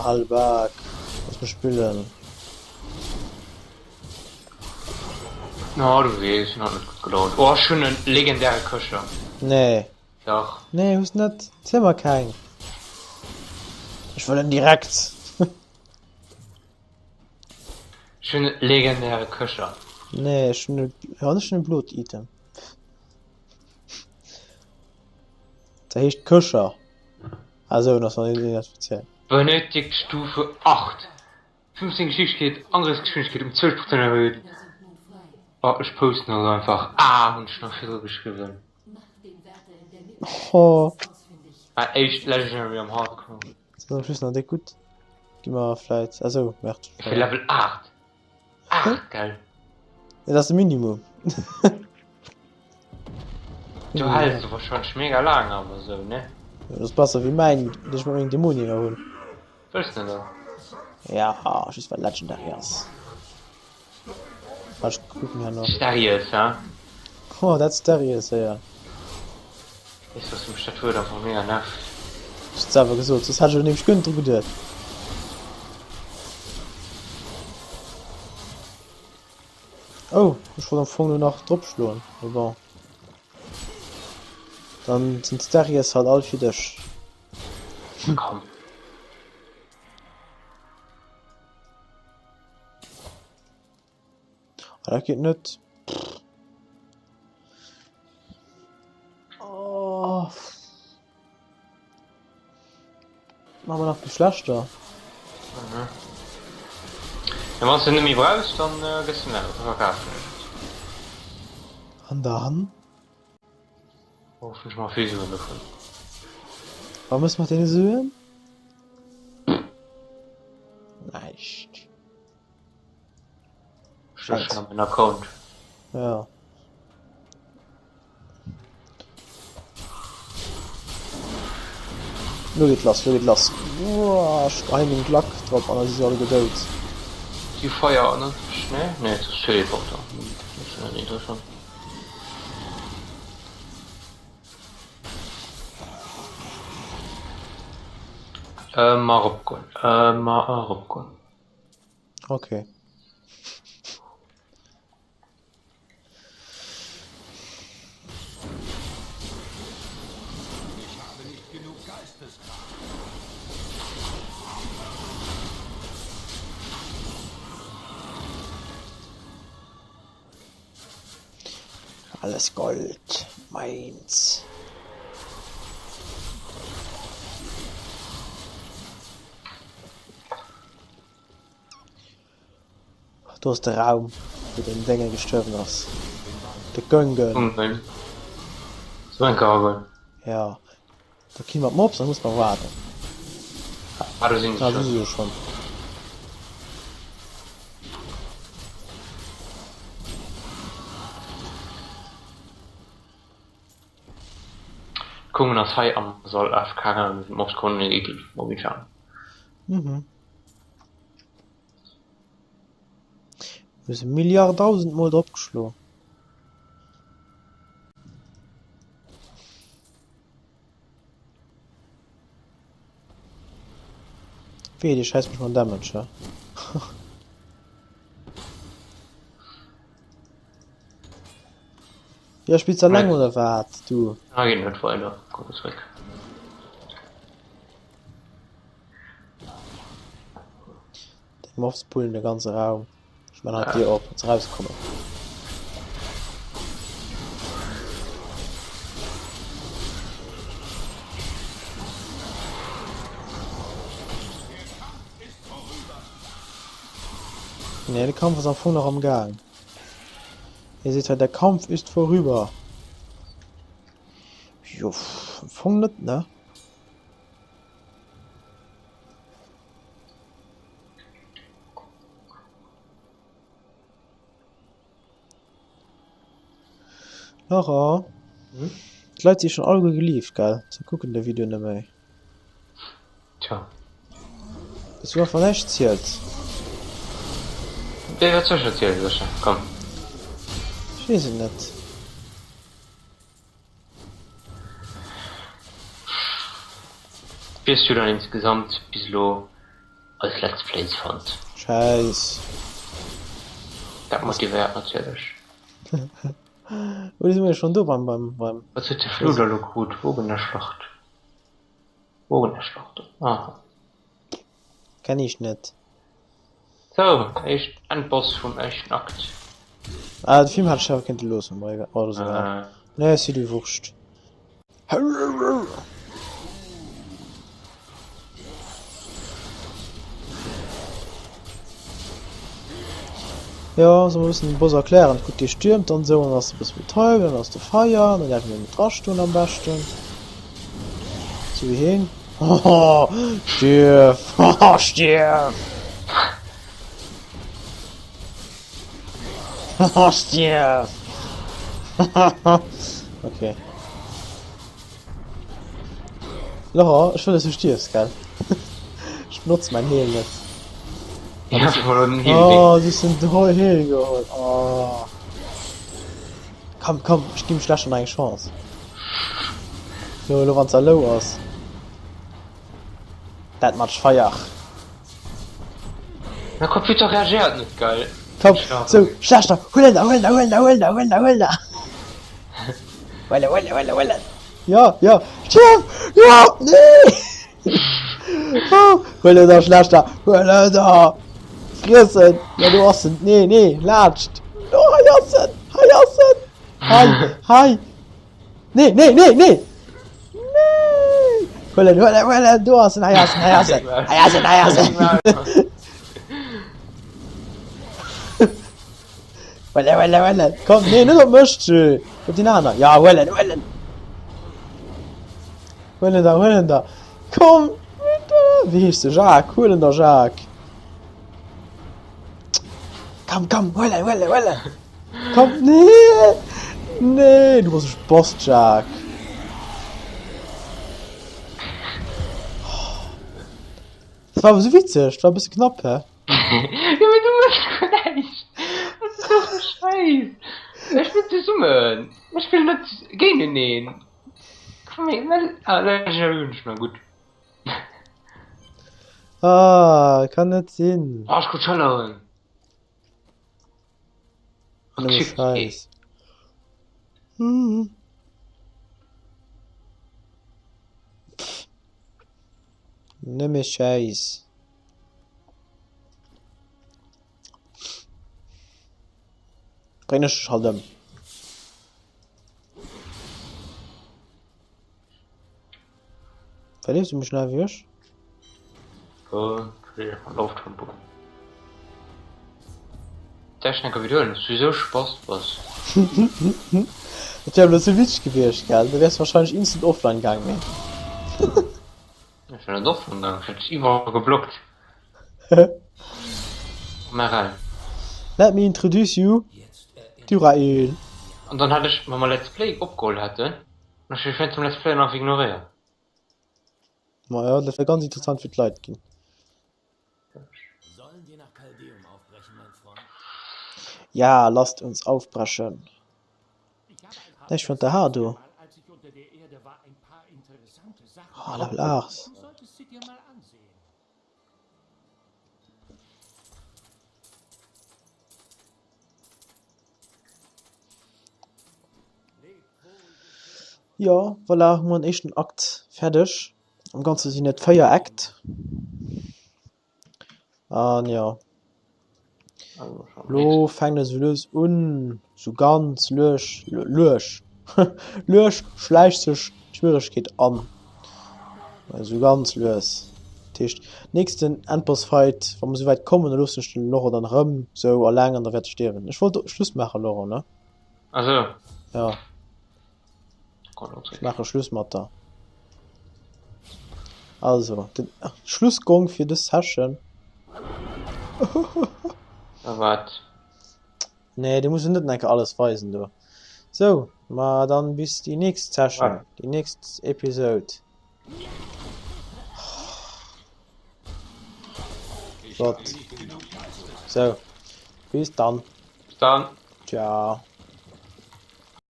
Hal Bak. Lass mech spillen. Oh, du weess, hun haut net gutt gelaunt. Oh, ech hun en legendäre Köcher. Nee. Dach. Nee, hues net. Ziel mer keng. Ech wëll en direkt. Ech hun en legendäre Köcher. Nee, ech hun e, jo, ech hun e blot Item. Dat heescht Köcher. Ah sou, en ass nach net identifiziert. Benötigt Stufe 8. 15 Geschicktegkeet, Angriffsgeschwindegkeet um 12 Prozent erhöht. Oh, ech posten also einfach. Ah, hunn ech nach virdru geschriwwen. Oh. Mein éischt Legendary am Hardcore. Dat ass am Schluss nach déck gutt. Gi mer vläit, ah sou, merde. Fir Level 8. 8, gell? Dat ass de Minimum. Du häls de wahrscheinlech mega laang awer sou, ne? Dat ass besser wéi mäin, deen ech mat mengem Dämonjäger hunn. Wëlls de dann? Ja, just well Legendary ass. Ech kucken herno. Sterius, hä? Oh, dat Sterius, ja. Weess du, dass mech dat Wuert einfach mega nervt. Hues de selwer gesot, soss hätt ech nämlech guer net dru geduet. Oh, ech wollt am Fong lo nach drop schloen, mee bon. Dann sinn d'Steries halt all fir dech. Komm. Ah, dat geet net. Oh. Machen wir nach die schlechter. Mhm. Ja, wann du net méi brauchs, dann äh, gëss du mir, dann verkafen ech et. An dann? Hoffentlich mal vill Suen dovun. Wat muss mat deene Suen? Näischt. Ech löschen an meinen Account. Ja. Lo geet lass, lo geet lass. Uah, ech geheien den Glack drop an da si se alleguer dout. Si Feier an ne? Ne, dat ass Teleporter. Dat ass net interessant. Ëmmer eropgoen, ëmmer eropgoen. Okay. Alles Gold, meins. Do ass de Raum, wou den Dénge gestuerwen ass. De Göngen. Göngen. Sou eng Karre. Ja. Da ki mat Mobs, da muss mer waarden. Ah, do sinn se Ah, do schon. si se schon. Kungen ass hei am Sall AFK gaangen, d'Mobs konnten en eekleg Mob entfernen. Mhm. Hu se Milliardausend Mol drop geschloen. Wee, dir scheisst mech mam Damage, hä? Ja, spills du alleng oder wat, du? Ah, geht net weider. Komm zréck. Déi Mobs pullen de ganze Raum. Ech man halt Dier op, datt se rauskommen. Nee, de Kampf ass am Fong nach am Gaang. Hie seet hei, der Kampf ist vorüber. Jo, am Fong net, ne? Laura, Hm? d'Leit si schon alleguer gelieft, gell? Se kucken de Video net méi. Tja. Dass du einfach näischt ziels. Wéi, wat soll ech erzielen, Sascha? Komm. Ech weess et net. Wiers du dann insgesamt bis elo? Eis Let's Plays fonnt. Schäiss. Dat motivéiert natierlech. Wou si mir schonn do beim beim beim. Wat huet de Fluder elo krut? Wogenerschlacht? Wogenerschlacht, aha. Kenn ech net. Sou, éischt Endboss vum éischten Akt. Ah, de Film hat ech awer kéinte loossen, ma egal. Oh, das egal. Äh. Nee, si du wurscht. Jo, soll mer e bëssen den Boss erklären? Gutt, dee stiermt dann esou, an dann ass e bësse betäubt, dann ass de Feier, an dann däerf een net drastoen am beschten. Sou wéi heen. Hoho, stierf! Hoho, stierf! Hoho, stierf! Okay. Laurent, ech wëll dass du stierfs, gell? Ech benotze mäin Heel net. Ja, ech wollt den Heel Oh, du hues den Heel geholl. Oh. Komm, komm, ech ginn dem Schlechter nach eng Chance. Lo, lo wann se low ass. Dat mat Feier. Mein Computer reagiert net geil. Komm, so, Schlechter, huel en da, huel en da, huel en da, huel en da, huel en da, huel en da. Huel en, huel en, huel en, huel en. Ja, ja, stierf! Ja, nee! Oh, huel en da, Schlechter, huel en da! Friess en! Ja, do ass en, nee, nee, laatscht! Oh, hei ass en, hei ass en! Hei, hei! Nee, nee, nee, nee! Nee! Huel en, huel en, huel en, do ass en, hei ass en, hei ass en, hei ass en, hei ass en! Huel en, huel en, huel en! Komm, nee, net op mech, tschö! Op deen aner! Ja, huel en, huel en! Huel en da, huel en da! Komm! Wéi heescht de? Jacques? Huel en da, Jacques! Komm, komm, huel en, huel en, huel en! Komm, nee! Nee, du bass e Spast, Jacques! Dat war awer sou witzeg, dat war e bësse knapp, hä? Jo, mee du méchs guer näischt! Wat ass dat fir e Schäiss? Mir spillen zesummen, mir spillen net géinteneen. Komm, mee, well, ah, hunn ech nach gutt. Ah, kann net sinn. Oh, ech krut Schëlleren. Nëmme Scheiss. Nëmme Scheiss. Bréng ech dech halt ëm. Verliefst du mech schnell wéi ech? Lauftempo. Techniker wiederholen, dass du sou Spaß bass. Dat wär awer sou witzeg gewiescht, gell? Da wärs du wahrscheinlech instant offline gaang, mee. Ech wär net offline gaang, ech hätt dech iwwerall geblockt. Merel. Let me introduce you to Rael. An dann hat ech, wa mer Let's Play opgeholl hätten, Ech hu schwéin zum Let's Playen einfach ignoréiert. Ma jo, dat wär ganz interessant fir d'Leit ginn. Ja, lasst uns aufbrechen. Näischt mat der Har do. Oh, Level 8. Jo, voilà, hu mer den éischten Akt fäerdeg. Am Ganze sinn et 4 Äkt. An jo, lo fänkt et esou lues un, esou ganz lues, lues, lues schläicht sech d'Schwieregkeet an. Esou ganz lues. Dat heescht, nächsten Endboss-Fight, wa mer esou wäit kommen, da loossen ech de Laurent dann erëm esou alleng an da wäert e stierwen. Ech wollt Schluss maachen, Laurent, ne? Ah sou. Ja. Ech maache Schluss mat der. Also, den Schlussgong fir dës Session. A wat? Nee, du muss net enke alles weisen do. Sou, ma dann bis déi nächst Session, déi nächst Episode. Flott. Sou, bis dann. Bis dann. Ciao.